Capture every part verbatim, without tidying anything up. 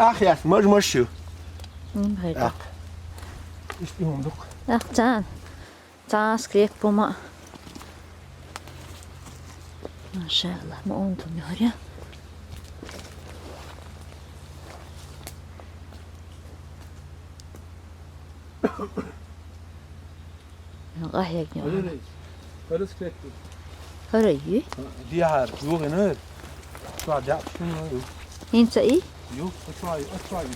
Ах яс, маж-маж шу. М, хай так. Ах. Ишт юм дук. Ах, цан. Цан скреп бума. Машалла, ма он ту мёря. Гахьяг нёр. Хара скреп. Хара ю? Диар, югын эр. Чуа дяк шун эр. Инца и? Ю, чуа ю, чуа ю.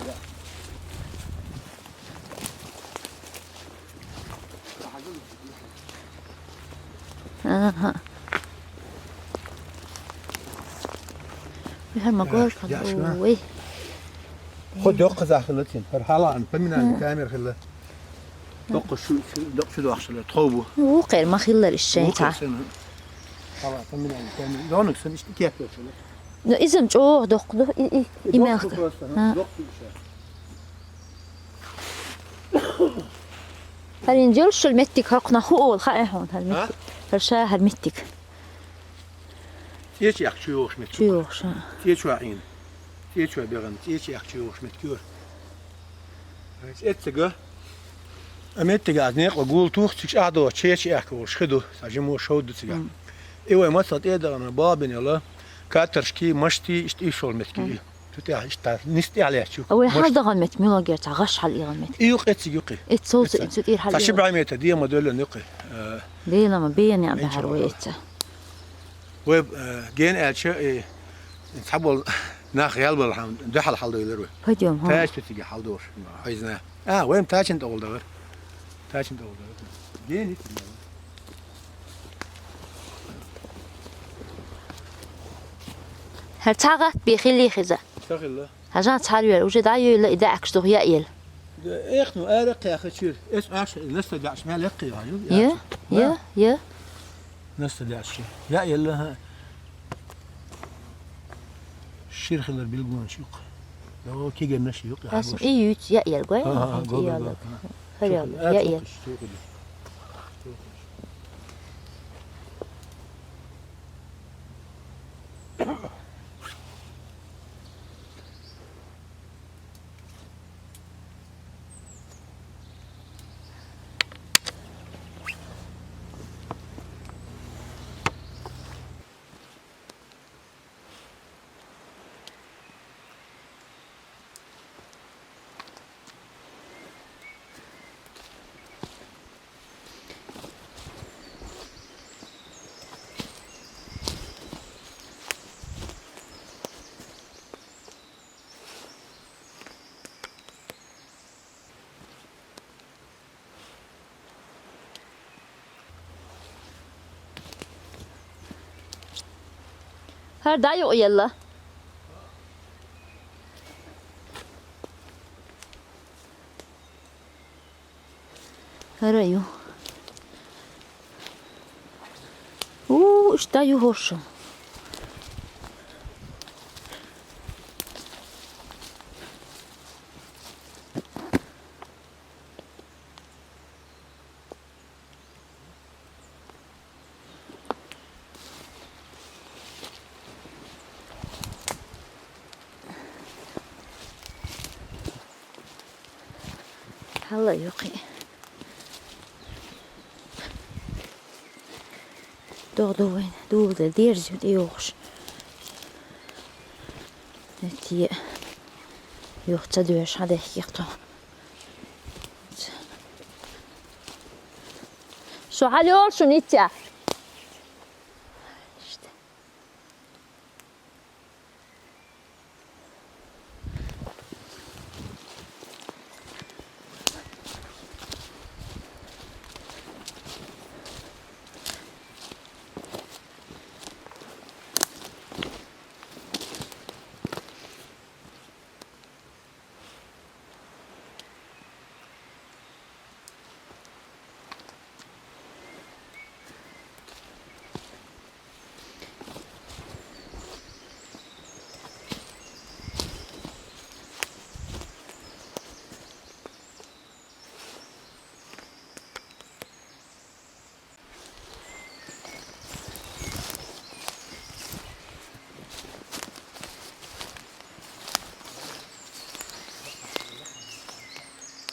Ага. Хар ма гор кал. Ой. Хо дёк казахлатин. Хар хала ан паминан камер хила. Док шу, док шу док шила тобу. Уу, къер ма хиллар ишшен та. Хала паминан камер. Донок сан ишти кеп шила. Но изм чох док ду и и имел. Док шу. Хар инжел шул меттик хакна ху ол ха эхун хар меттик. Хар ша хар меттик. Течи ах чуйохш мет. Чуйохш. Течуа ин. Течуа беган, течи ах чуйохш мет кюр. Эцега. Аметтига аз неқ гул тух чик адо чечи ах кол шхиду. Сажимо шоуду цига. И вай масат эдагана бабинела. Катаршки, машти, ишт ишол метки. Тут я ишта нисти алячу. Ой, хал даган мет, мюлогер та гаш хал иган мет. Июк эци юки. Эцо эци ир хал. Таши брамета диама дөлөн юки. Дилама бияни абахар вай эци. Веб ген элча, э, цабол нах ялбал хам дехал халдойлар веб. Пойдём, ха. Тач тутиги халдош. Хайзна. А, вем тачин тогулдагар. Тачин тогулдагар. Ген ит. Хар цагат би хили хиза. Сахилла. Хажан цар вер, уже да юйла ида акш дух я ел. Эхну арак я хачир. Эс аш наста даш мя лекки я ю. Я, я, я. Наста даш. Я ел ха. Ширхлар билгун шук. О киген наш юк. Ас и юц я ел гой. Ха, ха, го, го, го. Хар я ел. Хар да юк елла. Хара ю. У, ишта ю хошо. Хала юхи. Догдувайн, дуулда дерзюд иогш. Эти юхца дюш хадехихто. Шо халёл шунитя.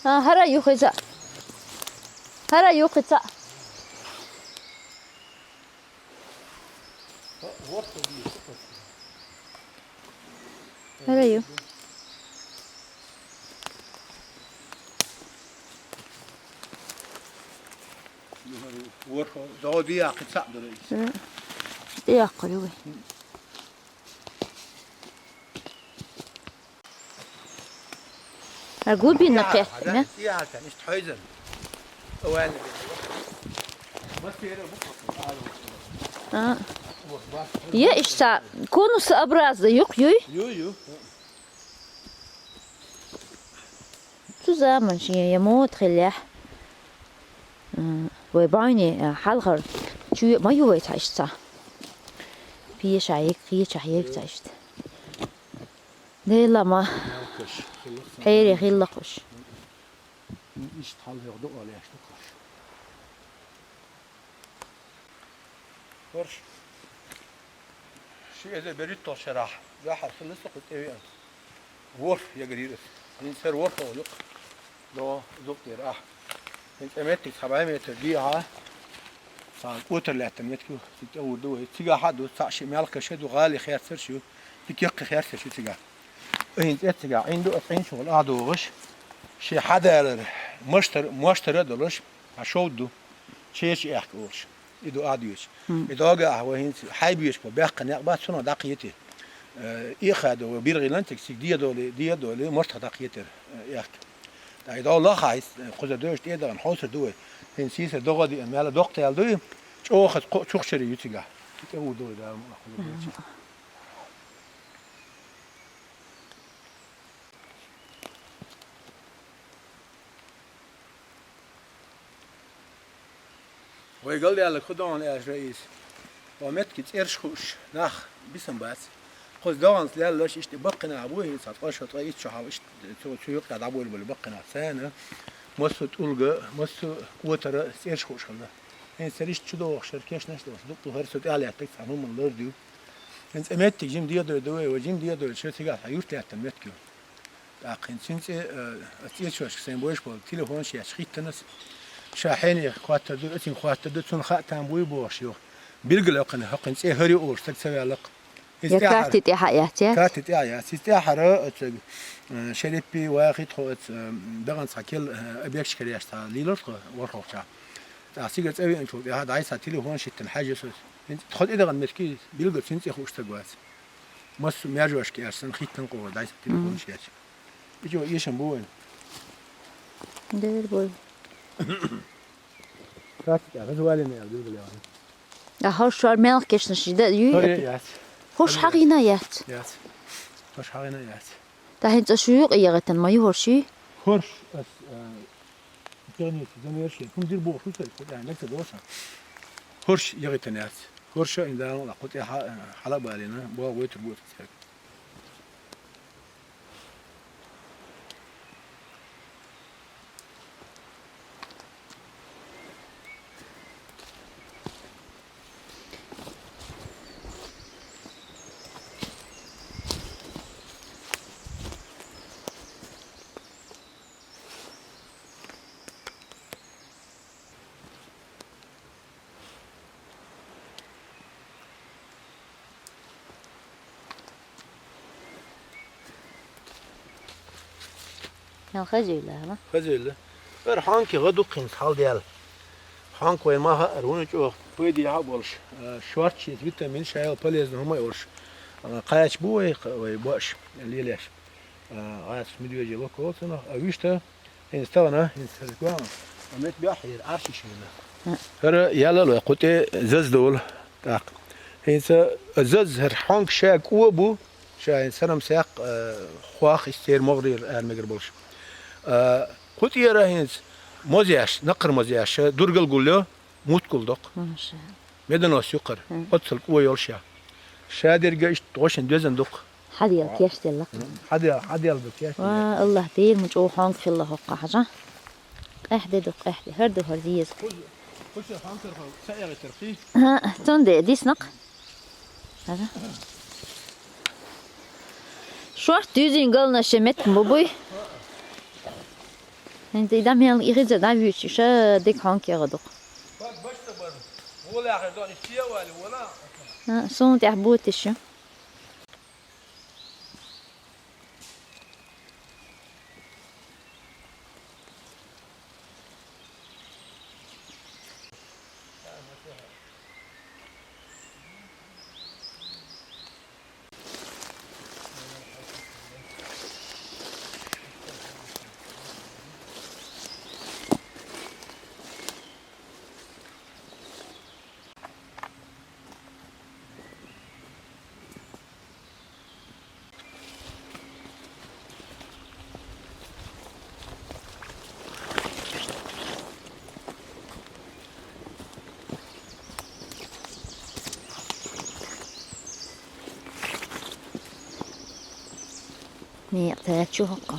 А, хӀара юхица. ХӀара юхица. ХӀара ю. Ворхо зоди яхи цаъ дурайс. Э, иштта яккхар ю вай. А глубина кхетта, да? Иштта хьойзан. А. Я иштта конусообразно юкъ юй? Ю, ю. Цу заман шен я мод хилла. М, вай байни, а, хьалхар чу ма ю вай цхьа иштта. Пеша ек, кхеча ек цхьа иштта. Дела ма. Мелкаш, хилла. Хьери хилла кхуш. Иштта хьал хьох ду олеш ду кхуш. Хорш. Ши эзар берхӀитталгӀа шарахь, дахьар хилла са кху тӀевеана. ВорхӀ ягар йира. ХӀинца хӀара ворхӀ юкъ. До, зукъ дера, ахь. ХӀинца метте цхьа бӀе метр дехьа. Цхьа кӀотар лаьттан метте, цига тӀе гӀур ду вай. Цига хьа ду, цхьа ши мелкаш ду, гӀали херцар шу. Дика яккхи херцар шу цига. ХӀинца эццига, Ӏин ду, ас Ӏин чухула ахь догӀуш. Ши хьадалар, маштар, маштара а долуш, а шовда ду. Чеча аьхка олуш. И ду а дуьйцу. Мгм. И догахь вай хӀинца хьайбечка баьккхина некъ бац, цунах дӀакхетий. Э, и хадо вай биргӀилан тик цига дедоли, дедоли, мартах дӀакхетар, э, аьхка. ТӀаккха и догӀу лаха хьайс, э, кхуза доьжу тӀе а дахана, хьовсур ду вай. ХӀинца сийсара догӀа диъна мел доккха ял дуй, чӀогӀа хаза кхо чухчаре ю цига. ТӀе гӀур ду вай, Дала мукъ лахь, кхуза доьжу. Вай галдаьлларг хӀун догӀана аьлча, Раис? Вай метки цӀераш хууш нах бисам бац. Кхуза догӀанца леллаш иштта баккхина а бу, хӀинца ткъа шо, ткъа итт шо хьал иштта цу, цу юкъа дӀаболабале баккхина. Царна массо а тӀулга, массо а кӀотара цӀераш хууш хилла. ХӀинца цара иштта чу догӀуш, шара кешнаш долуш, дуккха хӀара со тӀехь лаьттарг цхьа хӀуманна лар ду. ХӀинца цӀе меттиг жима дедой ду вай, вай жима дедой, шо цигахь цхьа юрт лаьттан меттиг ю. ТӀаккха хӀинца цӀе, э, цӀечошка сайн бойш болу телефонаш еш хӀиттанас. Ша хьенех хӀоттар ду, оцинга хӀоттар ду, цунна хаа там буй бохуш ю. Билггал йоккхина, хӀокхуьнан цӀе хӀара ю олуш стаг ца ваьллакх. ХӀинца Я тӀаьхьара карти тӀехьа яц, я? Карти тӀехьа яц. ХӀинца тӀаьхьара оцу, э, Шериппи, Вахит хьо оцу, э, дагӀан цхьа кел, э, объекташ кареш цхьа лелаш тхо ворхӀалгӀача. ТӀаккха цига цӀа веанчул тӀаьхьа дӀайса телефонаш хӀиттина хьаьжа со. ХӀинца тхо тӀедагӀан меттиг билггал цуьнан цӀе хууш стаг вац. Массо а мержошка аьлча санна хӀиттина кхо дӀайса телефонаш еш. И чу эшам бу вайн. Дер бой. Практика, развалины, я говорю, Леон. А хӀорш шор мелх кешнаш да ю? ХӀара яц. ХӀорш хьагӀина яц. Яц. ХӀорш хьагӀина яц. Та хӀинца шу юкъа ягӀитан ма ю хӀорш ю? ХӀорш ас, а, пионерский замерзший. ХӀун дир боху шу сай, куда я, нек ца доша. ХӀорш ягӀитан яц. ХӀорша ин дала кху тӀе хьа-, хьала а балийна, боху вайтар бу цхьаьг. Хьан хазийла, ма? Хазийла. Эр хьанки гӀа дуккхинца хьалдел. Хьанки вайн ма хаьара, вуна чӀогӀа пайде хьа а болуш, а, шорт шица витамин, шайла полезный хӀума а йолуш. А, кхача бу вай, вай боаш, лелеш. А, гӀац медвежий локо цунах, а вуьшта ХӀинца тахана, хӀинца хӀара гоьгӀан, а мет бехьера, Ӏаршиш хилла. ХӀара яьлла вай кху тӀе заз долу тӀаккха. ХӀинца заз хӀара хьонка ша кӀо бу, ша хӀинца санам саккха, а, хох, истера могӀарера ара мегар болуш. А, кху тӀера хӀинца мозеш, накхара мозеш, дургал гулйо, муткул доккху. Маша. Медонос юкхара, Мгм. оццал кӀо йолуш я. Ша дерга иштта гӀошин доьзан дукха. Хьадел кеш делла. Хьадел, хьадел ду кеш. Ва, Аллах, дийр ма чӀогӀа хьонка хилла хӀокха хьажа. Къехь де ду, къехь де. ХӀар ду, хӀар деза. Кхуза, кхуза хьонкар хьо ца эгӀитар хи? Ха, цунде диснакъ. Хьажа. Шорт дузин гална ше меткан бу буй? ХӀанз и дӀа мел, и хӀанз дӀавуьйцуш, ша дика хьонкегӀа ду-кх. А, суна тӀехь бутиш ю. Некъ тӀе чу хӀокху.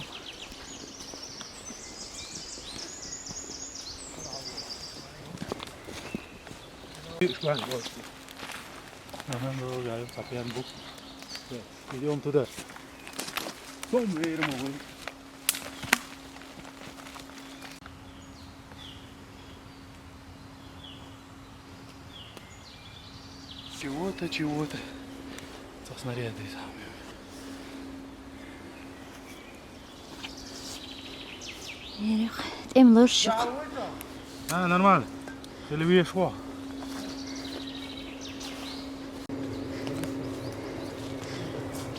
Ага, ну, я, Сапьян бу. Идём туда. Том верим, ага. Чего-то, чего-то. Цхьа снаряд и самое. Ерах, тӀем лоршух. А, нормально. Или вешво.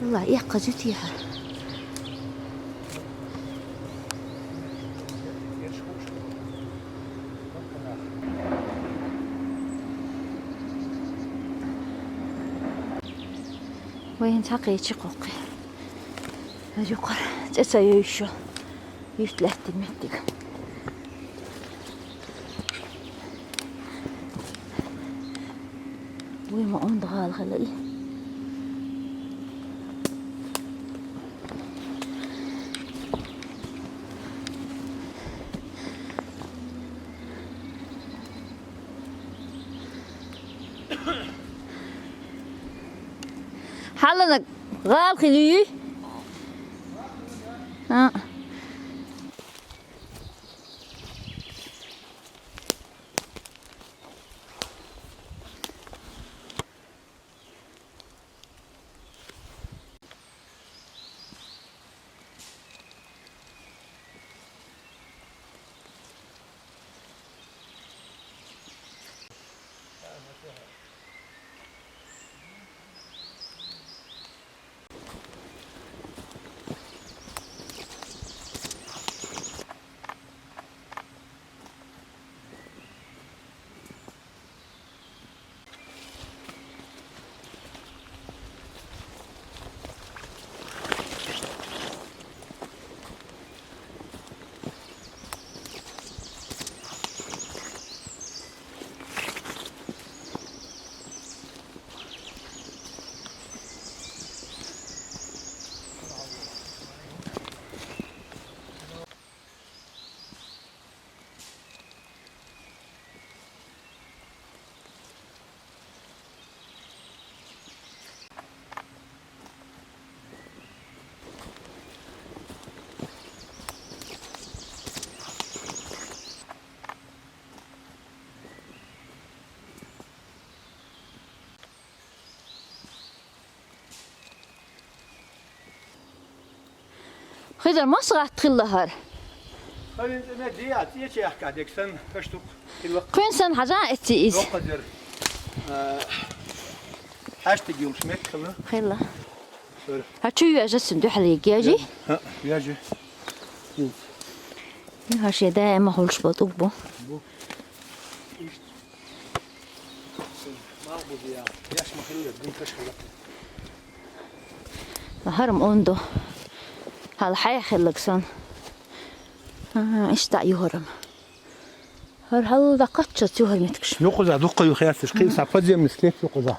Ла, я кхазу тиха. Вай, хӀинца хьакхечи кхоккхи. Юкъара цӀе ца йойшу. Вуьшта лаьттина меттиг. Вуй ма онда гӀала хила и. Хьаланаг гӀала хила юй? А. Хизар, маса гӀатта хилла хӀара? ХӀара хӀинца ме диа, цӀеча яхка дек санна, каш дукха хилла. Кхуьн санна хьажа эцци иза? Доккха дер. А, хьаштаг йолуш меттиг хилла. Хилла. Хьуьра. Хьан чу вежа цуьнан дуьхьал йиггежи? ХӀаъ, вежа. Ю, хьан шен даима хуьлуш бо тӀуг бу. Бу. Иштта. Мал бу диа. Яш ма хилла, гун каш хилла. ХӀара-м онда. Хьала хьайх хилларг санна. ХӀаа, иштта ю хӀара-м. ХӀара хьалла дӀакхаччалц ю хӀара меттигаш. Юкъуза дуккха ю хесташ, кхин са подземный склеп юкъуза.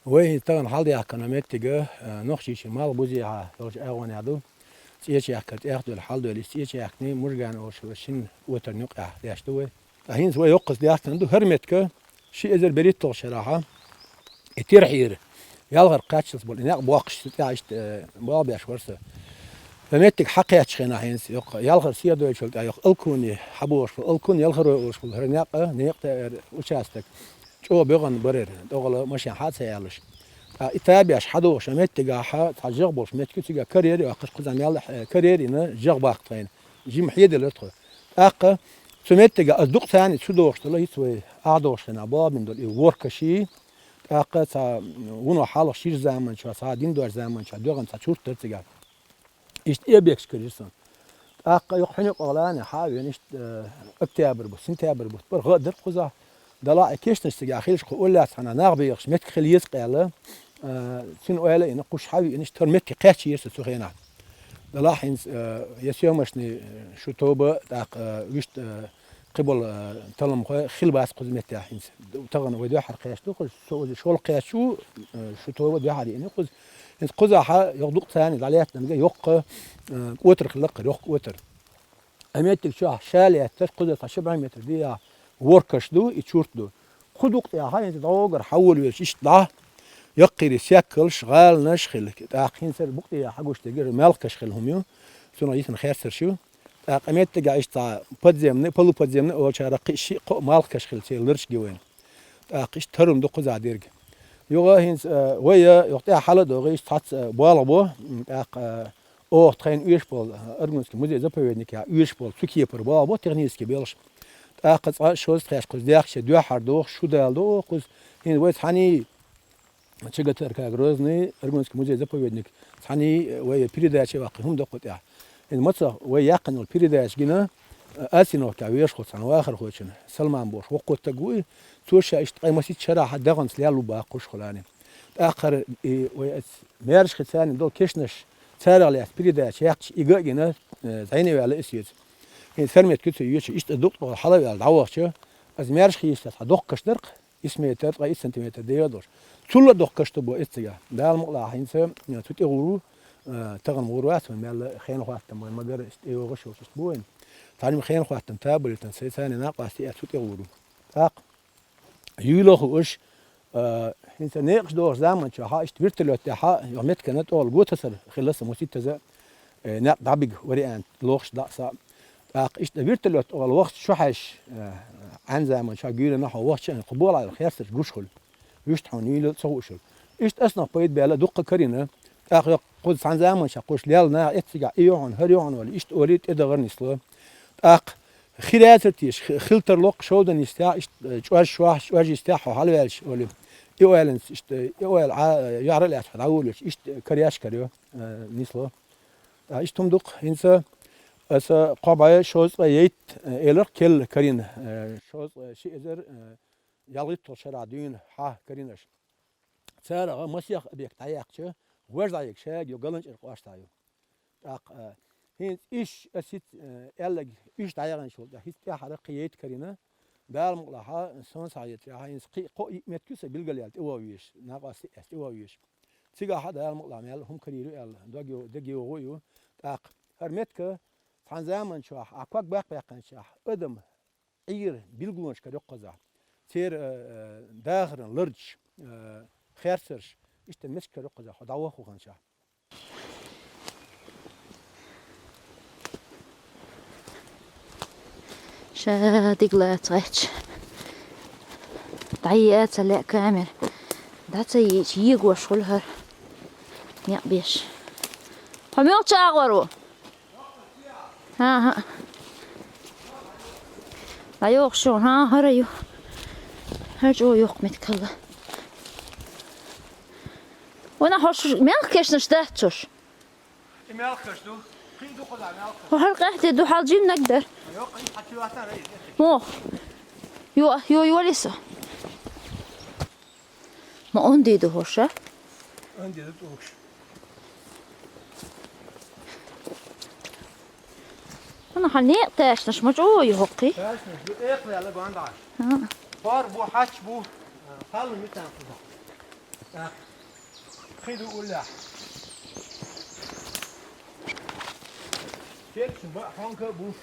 Вай хӀинца тахана хьалдаьхкина меттига, а, Нохчийчоь малхбузехьа йолча агӀонехьа ду. ЦӀеча яхкар тӀехдоьлла хьалдоьлла, из ЦӀеча яхкни Мужган олуш шин отарна юкъехь лаьтташ ду вай. Ткъа хӀинца вай йоккхаза даьхкина ду хӀара меттига, ши эзар берхӀитталгӀача шарахьа, и Тирхьера, ялхара кхаччалц болу, и некъ боккхуш, цу тӀехь иштта, э, болх беш вара со. Ткъа меттиг хьакхаьчча хенахь хӀинца, йоккха, ялхара сий дойчул тӀехь, йоккха Алкуни хьабохуш болу, Алкуни ялхаро олуш болу, хӀара некъ, некъа тӀе ара участок. ЧӀогӀа бегӀан бара, тӀогӀала машен хьа а ца яьллаш. Ткъа и табеш хьадогӀуш, а меттигахьа цхьа жагӀ болуш меттиг ю, цигахь карьер йоккхуш, кхузахь мел, э, карьер йина жагӀ баккха тхайна. Жима хьедиллира тхо. ТӀаккха цу меттига ас дукха царний цу догӀуш долу, хӀинца вай ахь догӀуш хенахь болх бина долу и ворхӀ каш, тӀаккха цхьа вуно хьалха шира заманчохь, цхьа дин дош заманчохь доьгӀна цхьа чурт дара цигахь. Иштта объекташ карийра суна. ТӀаккха юха хьуьнуьйкъа гӀалана хьа а веана, иштта, э, октябрь бу, сентябрь бу, бара гӀа а дара кхузахь. Далахь а кешнаш цигахь хилча, кху уллехь цхьана нах бехаш меттиг хила еза кхаьлла, э, цуьнан ойла а йина, кхуш хьа а веана, иштта хӀара меттиг кхаьчна еза цу хенахь. Далахь хӀинца, э, я съёмочный, э, шу тоба, тӀаккха, э, вуьшта, э, кхиболу, э, талламхой хила бац кхуза меттехь хӀинца. Тахана вай дуьххьара кхаьчна ду кхуза, со оза шолгӀа кхаьчча, э, шу тоба дуьххьара йина кхуза. ХӀинца кхузахьа йоккха дукха царний дӀалаьттинарг йоккха, э, кӀотар хилла кхара, йоккха кӀотар. Ткъа меттиг чохь ша лаьтташ, кхуза цхьа ши бӀе метр дехьа ворхӀ каш ду, и чурт ду. Кху дукха тӀехьа хӀинца дӀогара хьаволавелча иштта дӀа, яккхийра сехкалш, гӀаланаш хилла. ТӀаккха хӀинца букъ тӀехьа хьагуш дерг, малх каш хилла хӀума ю. Цунах йисина херцарш ю. ТӀаккха меттигахь иштта цхьа подземный, полуподземный олучара кхин а шиъ-кхоъ малх каш хилла церан лараш гина вайна. ТӀаккха иштта хӀара хӀума ду кхузахь дерг. Юха хӀинца, э, вай, э, юха тӀаьхьа хьала а догӀий, иштта цхьацца, э, болх бо, м, тӀаккха, э, оха тхайна оьшуш болу, э, Аргунский музей-заповедникехь оьшуш болу цу кепара болх бо технически белхаш. ТӀаккха цкъа шозза тхаьш кхуза даьхкича дуьххьара дохуш, шу дала доху кхуза. ХӀинца вай цхьаьний ЧГТРК Грозный, Аргунский музей-заповедник, цхьаьний, э, вай передача а ваккхий, хӀума доккху тӀехь. ХӀинца маца вай яьккхина йолу передача гина, э, остановкехь вешахула цхьана вахархочун, Салман бохуш, воккхо стаг ву и, цо ша иштта ткъе масийтта шарахь дегӀанца лелла ву баккхуш хуьлу. ТӀаккха и вай оцу маьршахь царна долу кешнаш, царах лаьцна передача яьккхича, и ган а гина, э, зӀене а ваьлла и соьца. ХӀинца хӀара меттиг ю цо йоьдуш, иштта дукха тӀехула хьала а ваьлла дӀавахча, аса маьршахь йистехь цхьа доккха каш дара-кх, исс метр, ткъа исс сантиметр дегӀ долуш. Цул а доккха каш ду бо эццигахь. Дала мукъалахь хӀинца, э, цу тӀе гӀур ву, э, тахана гӀур вац вайн мел хенан хӀоттам вайн магара иштта тӀейогӀуш йолуш иштта бу вайн. Цхьаьна хенан хӀоттам табалийтан сай царна накъостий а цу тӀе гӀур ву. ТӀаккха юйла хууш, э, хӀинца некъаш дохуш заманчохь, иштта вертолёт тӀехь, йо меттигана тӀехула го тасар хилла сан муситтаза, э, некъ дӀабига вариант лохуш дӀа а са. ТӀаккха иштта вертолёт тӀехула вахча шу хьаьжча, э, Ӏан заманчохь гуьйранна хьо вахча, кху болахь херцарш гуш хуьлу. Вуьшта хьуна юйла ца хууш хуьлу. Иштта ас нах пайда баьлла дуккха карийна. ТӀаккха кхуза цхьана заманчохь кхуш лелла наха эццигахь и ю хьуна, хӀара ю хьуна олий, иштта олий тӀедахара нисло. ТӀаккха хир яцара теша, хи-, хила тарло-кх шовдан йистехь, иштта, э, чӀож шохь, чӀож йистехь хьо хьалаваьлча олий. И ойланца иштта, и ойла Ӏа, э, юьхьар а лаьцна хьо дӀаволавелча, иштта, э, кареш карайо, э, нисло. ТӀаккха иштта хӀума ду-кх, хӀинца аса кхо бӀе шовзткъе йтт, э, элира-кх керла карийна, э, шовзткъе ши эзар, э, ялхитталгӀачу шарахь дуьйна хьа карийнарш. Царах масех объект дӀаяьккхича, важа дӀаяьлларг шаьрга ю, ГаланчӀера кӀоштахь ю. ТӀаккха, а, хӀинца иш, ас хӀинца, а, аьлларг уьш дӀаяьхначул тӀехьа, хӀинца тӀаьххьара кхин йтт карийна, Дала мукъалахь, сон схьахетарехь, хӀинца кхин кхо-йиъ меттиг ю сан билгалъяьлла тӀе ван везаш, накъостий а эцна тӀе ван везаш. Цигахь Дала мукъалахь мел хӀума карийр ю аьлла, дог йо-, дагайогӀур ю. ТӀаккха хӀара меттиг цхьана заманчохь, а ког баккха баьккхинчохь, адам Ӏийра билгалонаш карайо-кх кхузахь. Церан, э, э, дахаран лардаш, э, херцарш, иштта меттигаш карайо-кх кхузахь, хьо дӀаваххалханчохь. Ша дика лаца гӀаьттича. ДӀае а ца лаьа камера. ДӀа ца йийча, егош хуьлу хӀара. Некъ беш. Хьо муьлхачу агӀор ву? ХӀан-хӀа. ДӀайохуш ю, хӀан, хӀара ю. ХӀара чӀогӀа йоккха меттиг хилла. Ванах хьо шу мелха кешнаш дац цуш? И мелха каш ду. Кхин ду кхузахь мелха каш. Хьо хӀара къаьхьа де ду, хьал жимнаг дара. Йо, кхин хьан чу ватан рай. Мох. Йо, йо, йо, лиса. Ма онди ду хӀорш, а? Онди ду тӀулгаш. Ана хьан некъ тешнаш ма чӀогӀа ю хӀокхий? Тешнаш ду, экъа ваьлла гондӀаш. ХӀан. Хор бу, хьач бу, паллу митан кхуза. Хи ду уллехь. Кеча баъ хьонка бу.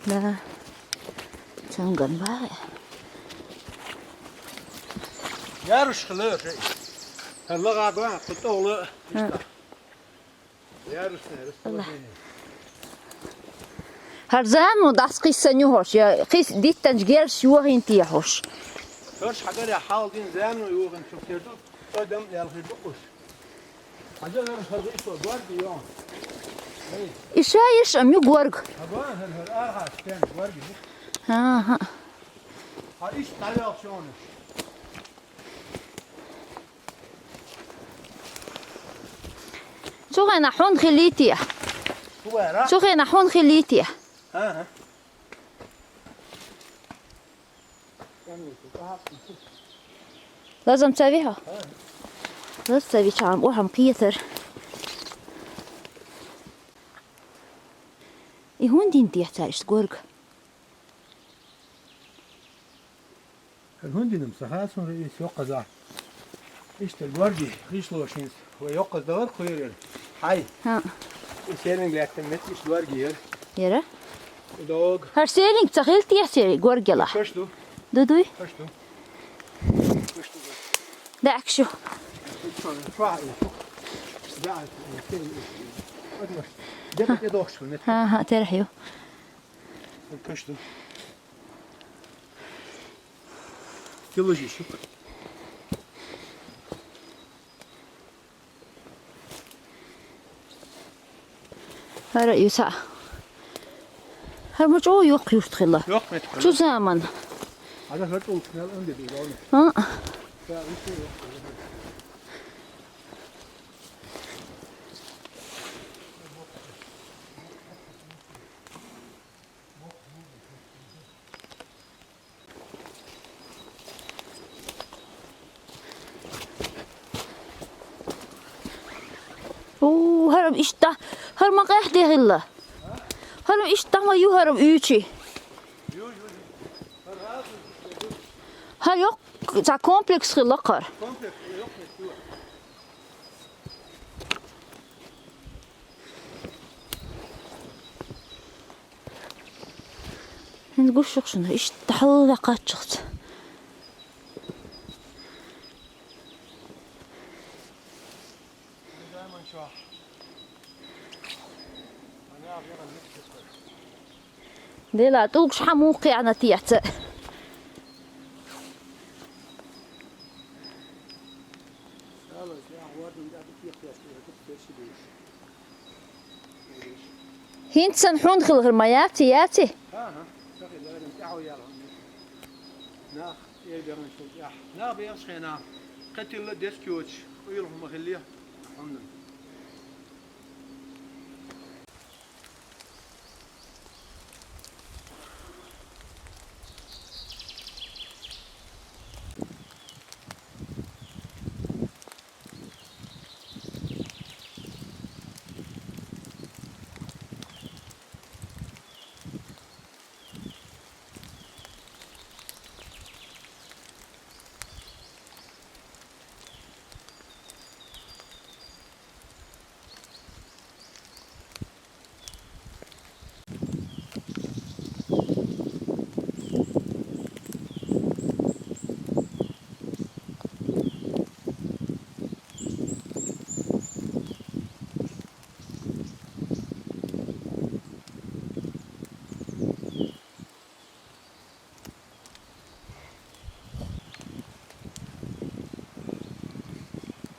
Да. Цунган баъ. Ярушхала шей. Алла гӀа гӀа, кху тӀогӀла. Хм. Ярушна, расположение. ХӀара зама дӀасакхийсан ю хӀорш, я кхийс диттанчу герзаш йохийна те хӀорш? ХӀорш хьагарехь хьалха дина зама йохийна чу терду, адам ял хир ду кхуш. Хьажа хӀара хӀара гӀишло горга йохийна. Эй. И ша еш ам ю горга. Хьаган хӀара хӀара арахьа стен горга ю. Аха. Хьа иштта дӀайохуш йохийна. Цу хенахь хьун хилийте? Цу хенахь хьун хилийте? Ага. Лазам ца вихьа? Лаз ца вичхьана, охьам кхетар. И хӀун дина техьа цара иштта горга? ХӀара хӀун динам ца хаьа суна, иза йоккхаза. Иштта горги, гӀишлошинца. Вай йоккхаза дахар кхуьйрера. Хьай. ХӀаъ. И серинг лаьттан метта иштта горги яра. Яра? Дог. ХӀара серинг ца хилла техьа сери горгелахь? Каш ду. Ду дуй? Каш ду. Каш ду. ДаьӀахк шу. Чохь, чохь. Да, серинг. Адамаш. Декъа тӀедохуш метта. ХӀан, хӀан, терахь ю. Каш ду. Тилла жи шу. ХӀара ю схьа. ХӀара ма чӀогӀа йоккха юрт хилла. Йоккха метта хилла. Цу заман. Хьажа хӀара тӀулгаш мел ан де бу, вовна. А? Ша, вуьшта йоккха хилла. О, хӀара иштта, хӀара ма къехь де хилла. ХӀара иштта ма ю хӀара уьйчи. ХӀара йоккха цхьа комплекс хилла кхара. ХӀинца гуш ю шуна, иштта хьалха кхаччалц. Дела, тӀулгаш хьан муха кхиъна техьа? ХӀинца санна хьун хилла хир ма яций, яций? ХӀан-хӀа, ца хилла, адам тӀаьхьа яьлла хьуна. Нах эр бехначул тӀаьхьа. Нах бехачу хенахь, кхетилла дечкоьчу, къуьйла хӀума хилла хьуна.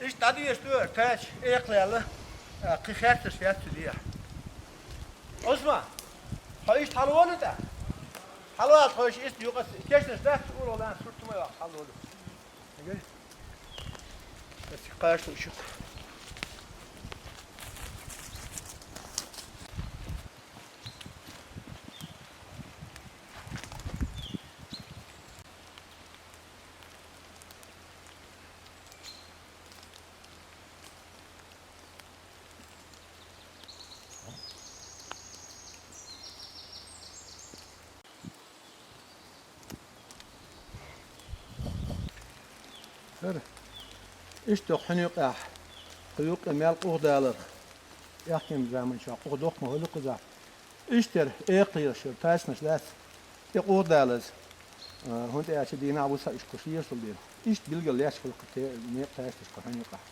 Иштта дӀадоьшу ду, кхача экхалаьлла, а, кхин херцаш яц цу дехьа. Ӏусман, хьо иштта хьалаволу тӀе? Хьалавала, хьо иштта юкъа кешнаш дац, ур валан сурт ма йоккху, хьалаволу. Эгей? Аса кхача шу. ХӀара. Иштта хьуна юкъахь, хьо юкъе мел къугӀдаларх, аьхкенан заманчохь къугӀдоккху ма хуьлу кхузахь. Иштта яра экха езаш йолу тасанаш дац, тӀе къугӀдалаза, а, хӀунда аьлча дийнахь вуьсу уьш кху шешал дина. Иштта билггал лаьтташ хуьлу кху те-, некъа тасанаш кху хьуна юкъахь.